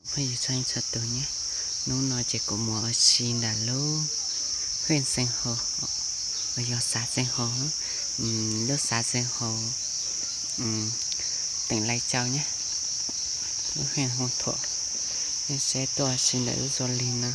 Phooj ywg txhua leej txhua tus nyab, hnub no ces kuv mus ua si ntawm lub huyện Xeev Hầu, uas yog xã Xeev Hầu, lub xã Xeev Hầu, tỉnh Lai Châu nyab, lub huyện Hương Thuận. Nej saib tuaj ua si ntawm lub zos li no,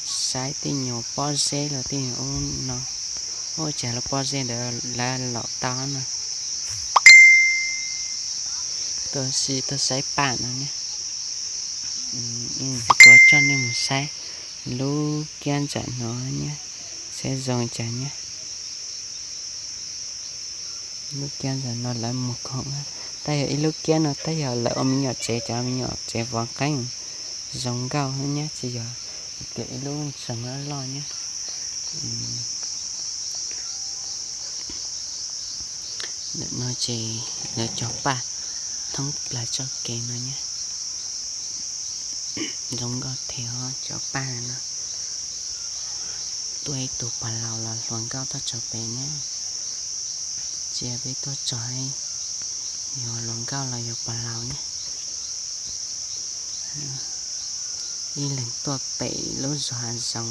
saib tej nyuag pob zeb los tej nyuag ub no, ub cas lub pob zeb ntawd lawv laum tau no. Tuaj ua si tuaj saib paj no nyab. Kuv coj nej mus saib lub kiab ntawm no nyab, saib zoo cas nyab. Lub kiab ntawm no lawv muag khoom, tab yog ib lub kiab no tab yog lawv ua me nyuam tsev, cov me nyuam tsev vov nqeeb zoo nkauj nyab, tsis yog tias ib lub tsev loj loj nyab. Ntawm no ces lawv cog paj thoob plaws txoj kev no nyab. Zoo nkauj thiab cov paj no. Tuaj ib tug pog laus los hluas nkauj tuaj txog pem nyab. Cia peb tuaj txog, yog hluas nkauj los yog pog laus nyab. Ib leeg tuaj pem lub zos hav zoov.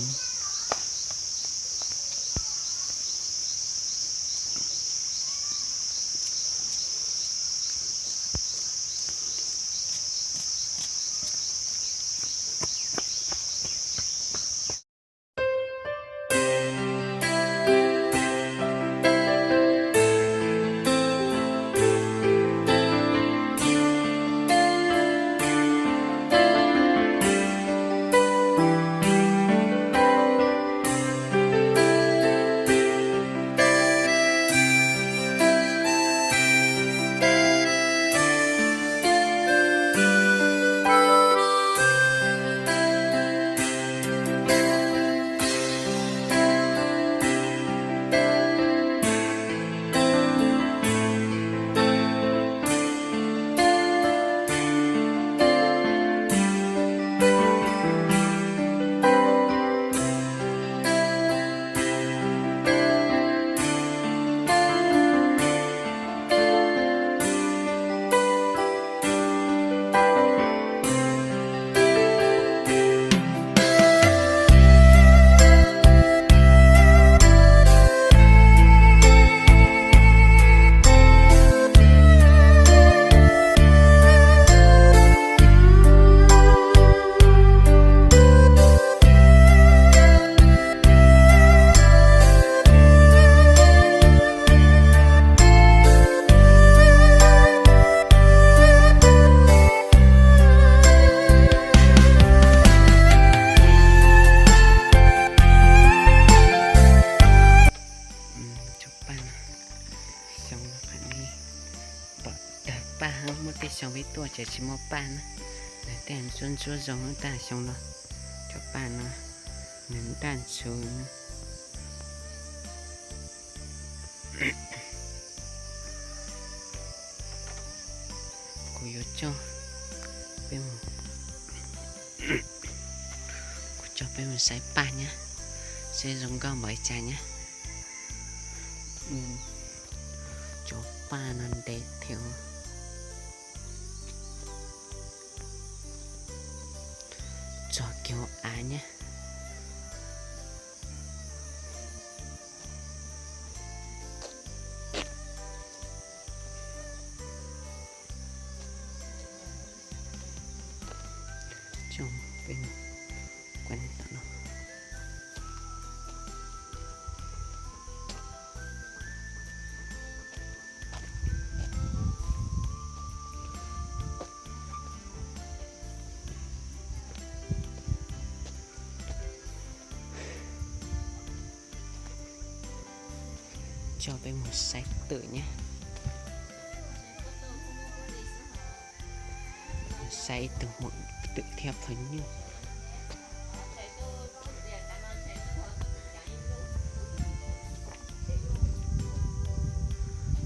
Cov paj no, xyoo no qhov no pom tawg paj, muaj tej xyoo peb tuaj ces tsis muaj paj na. Nws tej ntsuab ntsuab zoo, tab xyoo no cov paj no nws nraj ntshwv. Kuv yuav coj peb mus, kuv coj peb mus saib paj nyab, saib zoo nkauj npaum li cas nyab. Cov paj no ntev thiab, txog kiag hauv av nyab. Coj peb mus kuaj tom no. Coj peb mus saib twm nyab. Saib ib tug muam twm thiab phaj nyuj.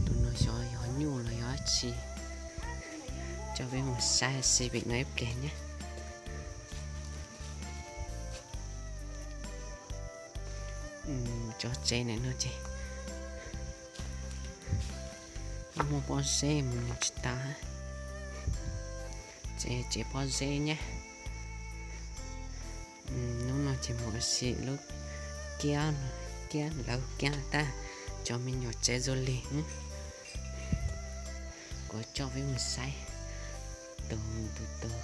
Tus no xyov yog nyuj los yog dab tsi. Coj peb mus saib xi pem no ib pliag nyab. Cov tsev ntawm no ces muaj pob zeb mus tsis tau. Tsev, tsev pob zeb nyab. Hnub no ces mus ua si lub kiab, kiab lawv kiab tag, cov me nyuam tsev zoo li. Kuv coj peb mus saib tus, tus, tus,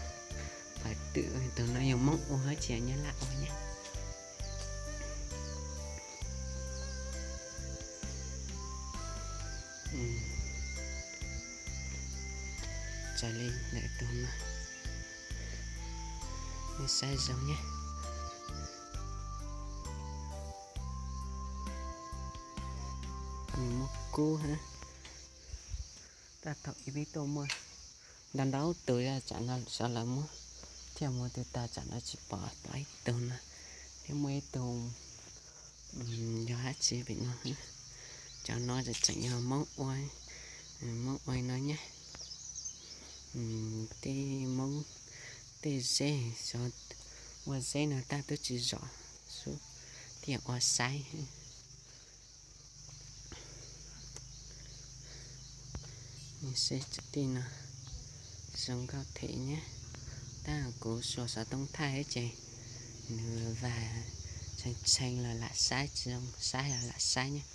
phaj twm, tus no yog Hmoob ua thiab tsis yog Nyab Laj ua ne. Raws li ntawm tus no, nej saib zoo ne. Nws muaj kub hab. Tab thaum ib peb tuaj muaj ntau ntau tus, tsam no xyov lawv muab thiaj muab tag, tsam no tsis pom, pom ib tug no, thiab muaj ib tug yog dab tsi pem no. Cov no tseem yog Hmoob ua, Hmoob ua no nyab. Tej Hmoob, tej zeb, xyov ua zeb no tab twb tsis zom xub, thiaj ua saib. Seb tej no zoo nkauj thiab nyab. Tab kuv xuas xov tooj thaij ces nws vag tshee tshee los lam saib, tsis zoo saib los lam saib nyab.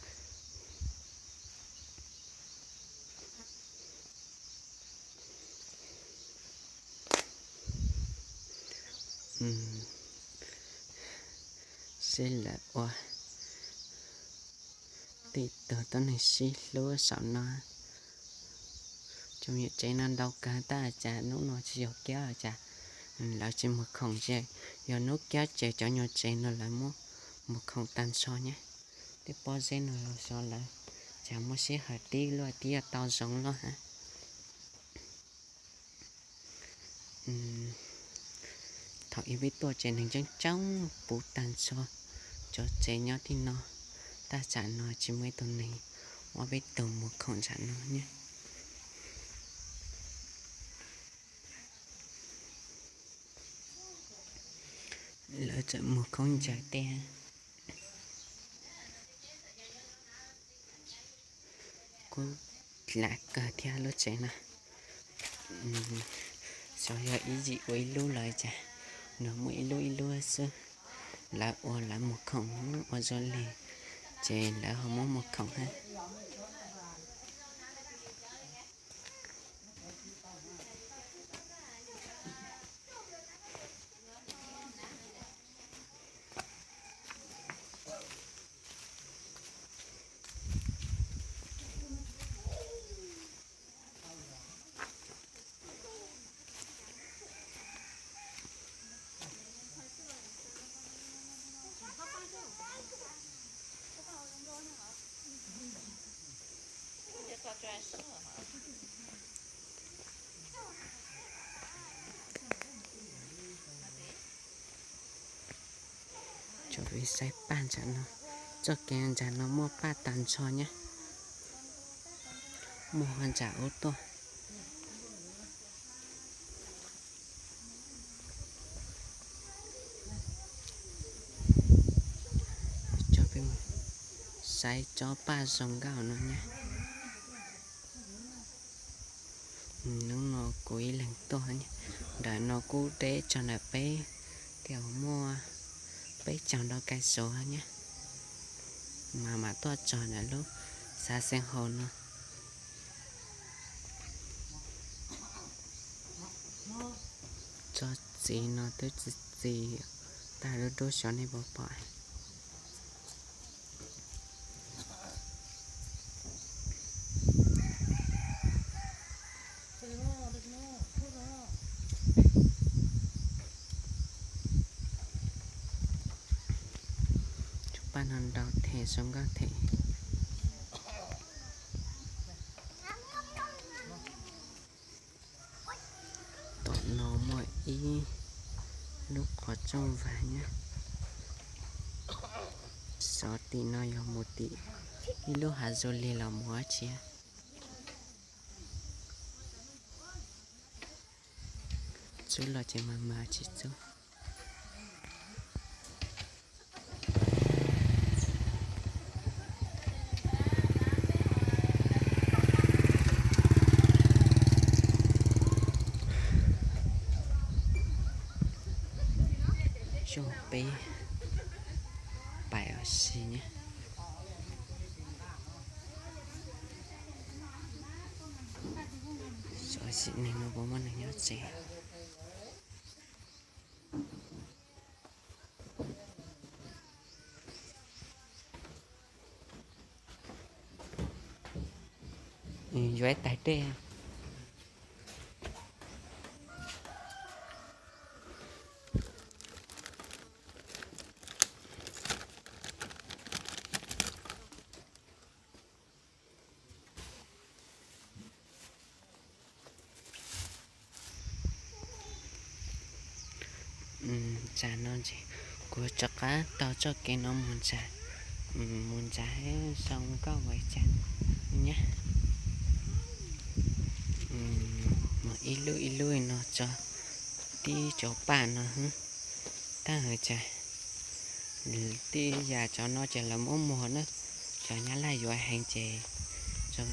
Seb lawv ua tej tug tuab neeg sib hlub saum no. Cov me nyuam tsev no ntau kawg tab cas hnub no tsis yog kiab cas lawv tsis muag khoom ces yog hnub kiab ces cov nyuam tsev no lawv muab muag khoom tag nrho nyab. Tej pob zeb no los xyov lawv cas muab sib hawm tib luaj tib yuav tau zoo loj hab. Thaum ib peb tuaj ces neeg coob coob puv tag nrho cov tsev nyob tim no, tab tsam no tsis muaj ib tug neeg, ob peb tug muag khoom tsam no nyab. Lawv tseem muag khaub ncaws tej. Kuj lam kawg thiab lub tsev no. Xyov yog ib yim ua ib lub los cas, nws muaj ib lub ib lub xwb. Lawv ua lawv muag khoom ua zoo li, ces lawv ho muab muag khoom hab. Cov saib paj ntsam no, txoj kev ntsam no muaj paj tag nrho nyab, muaj ntsam ub tuaj. Coj peb mus saib tsob paj zoo nkauj no nyab. Hnub no kuv ib leeg tuaj, nram no kuj deb tso ntawm peb, thiaj muaj peb caug ntau kais sov nyab, mas mam tuaj txog ntawm lub xav xeev haus no. Tsob txiv no twb txi txiv tag dub dub xyov nej puas pom. Cov paj no ntau thiab zoo nkauj thiab. Tom no muaj ib lub qhov rooj vag nyab. Xyov tim no yog mus tim ib lub hav zoov li los mus dab tsi. Txub los ces mas mas tsis txub. Coj peb pais ua si nyab. Xyov sim neej no puas muaj neeg nyob tsev. Yuav ib tais dej. Tsam no ces kuv rov qab taug txoj kev no mus ntsa, mus ntsa xyoo nkauj ua cas nyab. Mus ib lub ib lub no tso, tib cov paj no, tab hais tias tej yam cov no ces lawv muab muag na, cov nyab laj yuav heev ces, cov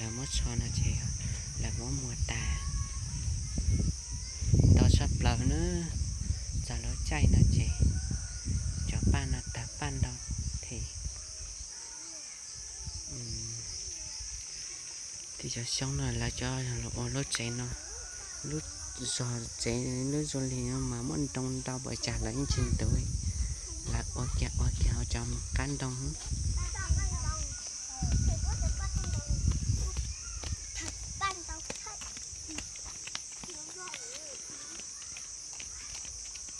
lawv muab tsho no ces lawv muab muag tas ntau tshaj plaws na. Txog lub caij no ces cov paj no tawg paj ntau thiab. Tej cov xyoob no lawv cov los ua lub tsev no, lub zog tsev lub zoo li no mas muaj ntoo ntau ua cas lawv yeej tsis ntuv, lawv ua kiag ua kiag cov qab ntoo.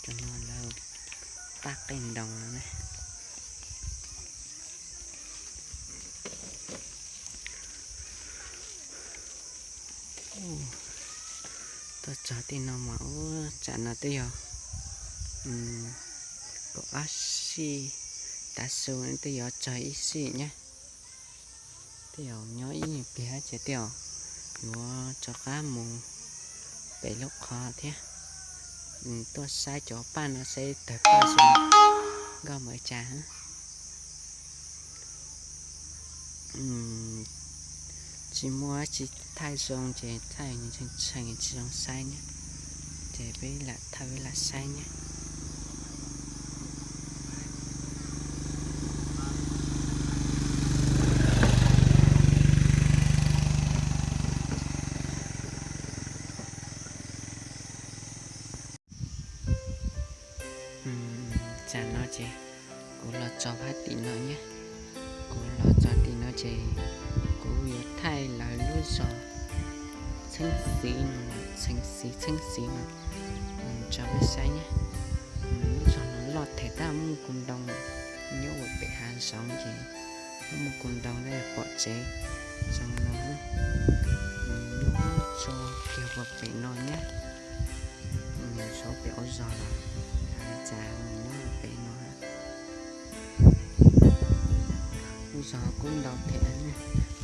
Cov no lawv paj qej ntoo no ne. Tuaj txog tej no mas ua tsam no twb yog kaum ob sij tav su, twb yuav txog ib sij nyab. Tej zaum nyob ib nyuag pliag ces tej zaum yuav rov qab mus pem lub qhov thiab. Tuaj saib cov paj no saib tawg paj zoo nkauj ua cas. Tsis muaj tsis thaij zoo ces thaij tshee tshee tsis zoo saib nyab, ces peb lam thawj lam saib nyab. Tsam no ces kuv los txog phab tim no nyab. Kuv los txog tim no ces kuv yuav thaij lawv lub zos Txheeb Xiv no, Txheeb Xiv, Txheeb Xiv no tso peb saib nyab. Lub zos no loj them tab muaj kua ntoo nyob ua pem hav zoov ces muaj kua ntoo tab pom tsev zoo no. Nyob tso kiag ua pem no nyab. Saub pem ua zos los cas nyob pem no. Lub zos kuj ntau them,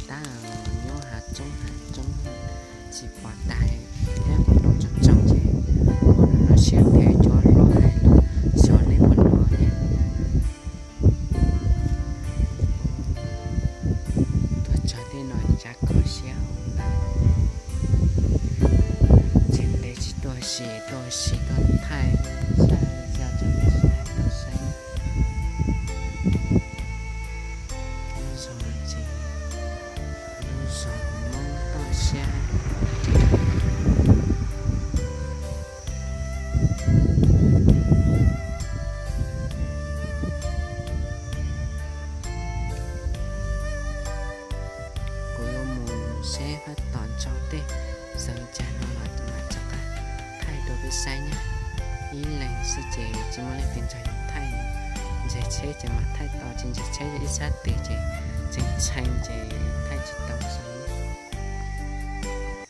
tab nyob hav tsoob hav tsoob tsis pom tas, thiab kuj ntoo tsoom tsoom ces muaj no siab phem cov hlob hais lus xyov nej puas hnov ne. Tuaj txog tej no tsav kho siab hauv ntawd. Tseem ntev tsis tuaj sim, tuaj sim tuaj thaij, saib yog tseem ntev tsis thaij tuaj saib. Lub zos no ces lub zos Hmoob toj siab. Kuv yuav mus seb fab tom ntso tej xeev cas no los mam rov qab thaij rau peb saib nyab. Ib leeg xwb ces tsis muaj leej twg nrog yus thaij, ntseg tsheb ces mam thaij tau, tsis ntseg tsheb yog ib sab tes ces tshee tshee ces thaij tsis tau xwb.